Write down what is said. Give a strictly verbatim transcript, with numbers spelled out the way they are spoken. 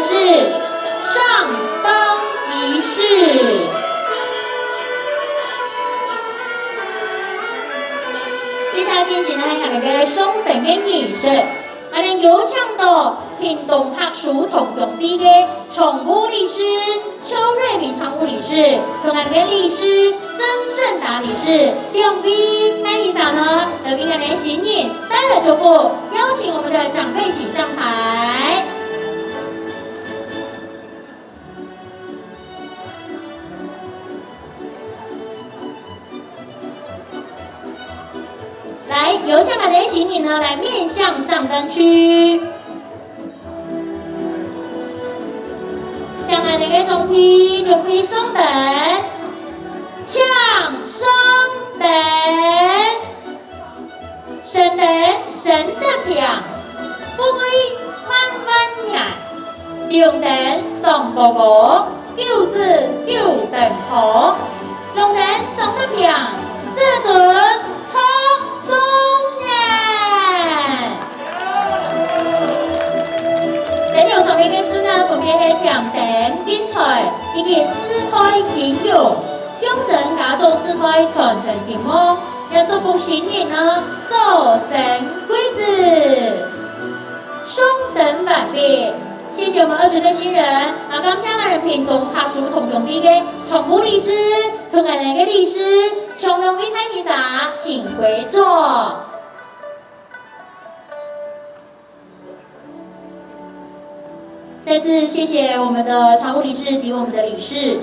是上灯仪式。接下來進行个係𠊎等个上燈个儀式。𠊎等邀請到屏東客屬同鄉會个常務理事邱瑞明常務理事，同𠊎等个理事曾勝達理事，兩位大人呢，來為𠊎等个新人帶來祝福，邀請我們的長輩請上台。 來，邀請𠊎等个新人呢，來面向上燈區。將𠊎等个獎品準備上燈，請上燈。 生得生得平，富貴萬萬年。龍燈上高高，九子九登科。龍燈上得平，子孫出眾年。燈籠上面个字呢，分別係添丁、進財以及四代興榮，象徵家族世代傳承興旺。 也祝福新人呢，早生貴子。上燈完畢，謝謝我們二十對新人，也感謝𠊎等屏東客屬同鄉會个常務理事、同𠊎等个理事，共同為大人儕請歸座。 再次謝謝我們的常務理事及我們的理事。